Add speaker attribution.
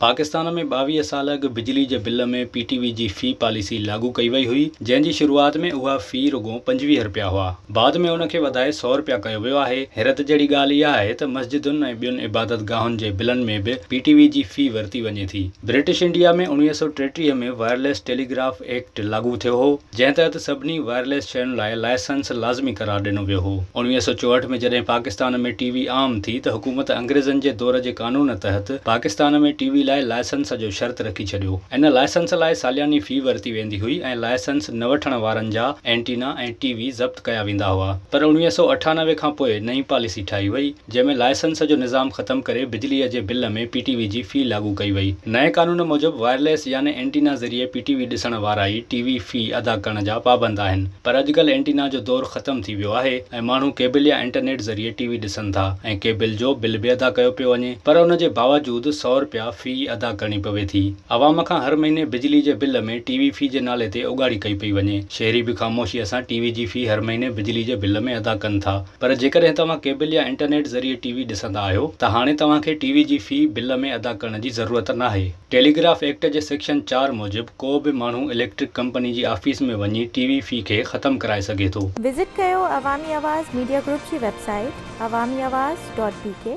Speaker 1: پاڪستان ۾ 22 سال اڳ بجلي جي بل ۾ پي ٽي وي جي في پاليسي لاڳو ڪئي وئي هئي، جنهن جي شروعات ۾ اها في رڳو 25 رپيا هئا. بعد ۾ ان کي وڌائي سئو رپيا ڪيو ويو آهي. حيرت جهڙي ڳالهه اها آهي ته مسجدن ۽ ٻين عبادتگاهن جي بلن ۾ به پي ٽي وي جي في ورتي وڃي ٿي. British India ۾ 1933 ۾ wireless telegraph act لاڳو ٿيو هو، جنهن تحت سڀني وائرليس شين لاء لائسنس لازمي قرار ڏنو ويو هو. 1964 ۾ جڏهن پاڪستان ۾ ٽي وي عام ٿي ته حڪومت انگريزن جي دور جي قانون تحت پاڪستان ۾ ٽي وي لاء لائسنس جو شرط رکي ڇڏيو. ان لائسنس لاء سالياني في ورتي ويندي هئي ۽ لائسنس نه وٺڻ وارن جا اينٽينا ۽ ٽي وي ضبط ڪيا ويندا هئا. پر 1998 کان پوء نئين پاليسي ٺاهي وئي، جنهن ۾ لائسنس جو نظام ختم ڪري بجليء جي بل ۾ پي ٽي وي جي في لاڳو ڪئي وئي. نئين قانون موجب وائرليس يعني اينٽينا ذريعي پي ٽي وي ڏسڻ وارا ئي ٽي وي في ادا ڪرڻ جا پابند آهن. پر اڄڪلهه اينٽينا جو دور ختم ٿي ويو آهي ۽ ماڻهو ڪيبل يا انٽرنيٽ ذريعي ٽي وي ڏسن ٿا ۽ ڪيبل جو بل به ادا ڪيو پيو وڃي پر ان جي باوجود سئو رپيا في ادا ڪرڻي پوي ٿي. عوام کان هر مهيني بجلي جي بل ۾ ٽي وي في جي نالي تي اوڳاڙي ڪئي پئي وڃي. شهري به خاموشيء سان ٽي وي جي في هر مهيني بجلي جي بل ۾ ادا ڪن ٿا پر جيڪڏهن توهان ڪيبل يا انٽرنيٽ ذريعي ٽي وي ڏسندا آهيو ته هاڻي توهان کي ٽي وي جي في بل ۾ ادا ڪرڻ جي ضرورت ناهي. ٽيليگراف ايڪٽ جي سيڪشن چار موجب ڪو به ماڻهو اليڪٽرڪ ڪمپني جي آفيس ۾ وڃي ٽي وي في کي ختم ڪرائي سگهي ٿو.
Speaker 2: وزٽ ڪيو عوامي آواز ميڊيا گروپ جي website Awami Awaz dot B K.